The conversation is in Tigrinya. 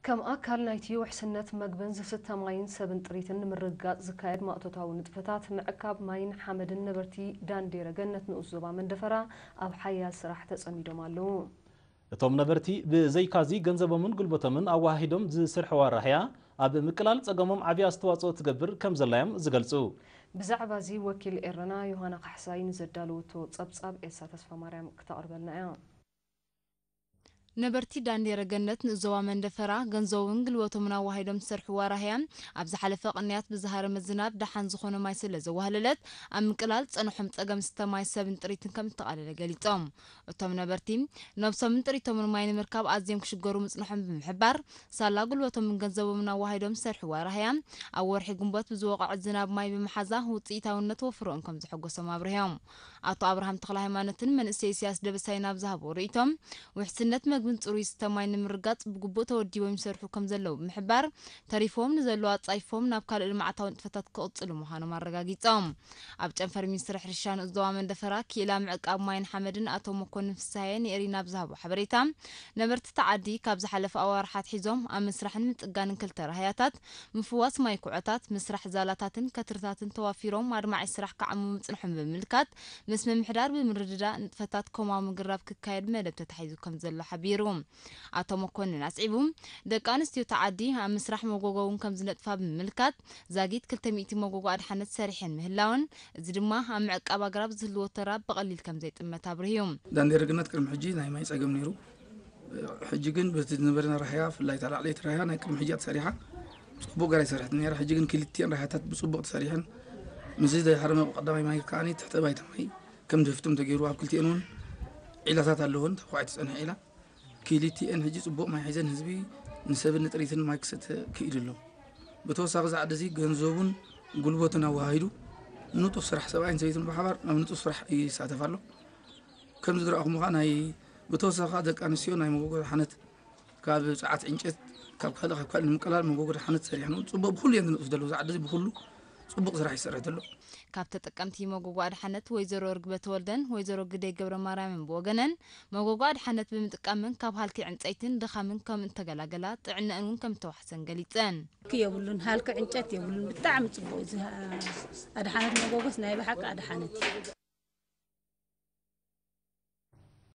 ከም ኣካል ናይቲ ውሕስነት መግብን ዝስተ ማይን ሰብን ጥሪትን ንምርግጋጽ ዝካየድ ማእቶታዊ ንጥፈታት ምዕቃብ ማይን ሓመድን ነበርቲ ዳንዴረ ገነት ንኡስ ዞባ መንደፈራ ኣብ ሓያል ስራሕ ተጸሚዶም ኣለዉ። እቶም ነበርቲ ብዘይካዚ ገንዘቦምን ጉልበቶምን ኣወሃሂዶም ዝስርሕዋ ራህያ ኣብ ምቅላል ጸገሞም ዓብዪ ኣስተዋጽኦ ትገብር ከም ዘላዮም ዝገልጹ። ብዛዕባ እዚ ወኪል ኤረና ዮሃና ካሕሳይ ንዘዳለወቶ ጸብጻብ ኤልሳ ተስፋማርያም ክተቕርበልና እያ። ነበርቲ ዳንዴረ ገነት ንእዞባ መንደፈራ ገንዘቦምን ግልበቶምን ኣዋሂዶም ዝሰርሕዋ ራህያ ኣብ ዝሓለፈ ቅንያት ብዝሃረመ ዝናብ ደሓን ዝኾነ ማይ ስለ ዘዋህለለት ኣብ ምቅላል ዝጸንሖም ጸገም ስተ ማይ ሰብን ጥሪትን ከም እተቓለለ ገሊጾም። እቶም ነበርቲ ነብሶምን ጥሪቶምን ማይ ንምርካብ ኣዝዮም ክሽገሩ ምጽንሖም ብምሕባር ሳላ ጉልበቶምን ገንዘቦምን ኣዋሂዶም ዝሰርሕዋ ራህያ ኣብ ወርሒ ግንቦት ብዝወቕዐ ዝናብ ማይ ብምሓዛ ውጽኢታውነት ወፍሮኦም ከም ዘሐጎሶም ኣብርሆም። ኣቶ ኣብርሃም ተኽለሃይማኖትን መንእሰይ ኢሳያስ ደበሳይን ኣብ ዝሃብዎ ርእይቶም፣ ውሕስነት መግብን ጽሩይ ዝስተ ማይን ንምርጋጽ ብግቡእ ተወዲቦም ይሰርሑ ከም ዘለዉ ብምሕባር፣ ተሪፍዎም ንዘለዉ ኣጻይፎም ናብ ካልእ ልምዓታዊ ንጥፈታት ክቕጽሉ ምዃኖም ኣረጋጊጾም። ኣብ ጨንፈር ሚኒስትሪ ሕርሻ ንኡስ ዞባ መንደፈራ ክኢላ ምዕቃብ ማይን ሓመድን ኣቶ መኮንን ፍስሃየ ንኤሪና ኣብ ዝሃቦ ሓበሬታ፣ ነበርቲ እቲ ዓዲ ካብ ዝሓለፈ ኣዋርሕ ኣትሒዞም ኣብ ምስራሕን ምጽጋንን ክልተ ራህያታት፣ ምፍዋስ ማይ ኩዖታት፣ ምስራሕ ዛላታትን ከትርታትን ተዋፊሮም ኣድማዒ ስራሕ ክዓሙ ምጽንሖም ብምምልካት፣ ምስ ምምሕዳር ብምርድዳእ ንጥፈታት ኮማዊ ምግራብ ክካየድ መደብ ተታሒዙ ከም ዘሎ ሓቢሩ። ኣቶ መኮንን ኣስዒቡ፣ ደቂ ኣንስትዮ እቲ ዓዲ ኣብ ምስራሕ መጎጎ እውን ከም ዝነጥፋ ብምምልካት፣ ዛጊት ክልተ ሚእቲ መጎጎ ኣድሓነት ሰሪሐን ምህላወን፣ እዚ ድማ ኣብ ምዕቃብ ኣግራብ ዝህልዎ ተራ ብቐሊል ከም ዘይጥመት ኣብርህዩ። ዳንዴረ ገነት ቅድሚ ሕጂ ናይ ማይ ጸገም ነይሩ። ሕጂ ግን በቲ ዝነበረና ራህያ፣ ብፍላይ እታ ላዕለይቲ ራህያ ናይ ቅድሚ ሕጂ እያ ተሰሪሓ። ጽቡቕ ገይራ ኣይሰርሐትን ነይራ። ሕጂ ግን ክልቲኤን ራህያታት ብጽቡቕ ተሰሪሐን። ምስዚ ዘይሃረመ ቀዳማይ ማይ ከኣ ትሕተ ባይታ ማይ ከም ድፍትም ተገይሩ ኣብ ክልቲኤን እውን ዒላታት ኣለወን። ተኳዒ ትጸንሕ ዒላ። ክልቲኤን ሕጂ ጽቡቕ ማይ ሒዘን ህዝቢ ንሰብን ንጥሪትን ማይ ክሰተ ክኢሉ ኣሎ። ብተወሳኺ እዚ ዓዲ እዚ ገንዘቡን ጉልበቱን ኣወሃሂዱ ንጡፍ ስራሕ ሰብኣይን ሰበይትን ብሓባር ናብ ንጡፍ ስራሕ ይሳተፍ ኣሎ። ከምዚ ዝረኣኹም ኸዓ ናይ ብተወሳኺ ኸዓ ደቂ ኣንስትዮ ናይ መጎጎ ደሓነት ካብ ጸዓት ዕንጨት ካብ ካልእ ካብ ካልእ ንምቅላል መጎጎ ደሓነት ሰሪሐን እውን ጽቡቕ ብኹሉ እየን ዝነጥፉ ዘለዉ። እዚ ዓዲ እዚ ብኹሉ ጽቡቕ ስራሕ ይሰርሕ ዘሎ። ካብ ተጠቀምቲ መጎጎ ኣድሓነት ወይዘሮ ርግበ ተወልደን ወይዘሮ ግደይ ገብረማርያምን ብወገነን፣ መጎጎ ኣድሓነት ብምጥቃመን ካብ ሃልኪ ዕንጸይትን ድኻምን ከም እተገላገላ ጥዕነአን እውን ከም እተዋሕሰን ገሊጸን። ሃልኪ የብሉን፣ ሃልኪ ዕንጨት የብሉን። ብጣዕሚ ጽቡቕ እዚ ኣድሓነት መጎጎስ ናይ ብሓቂ ኣድሓነት እዩ።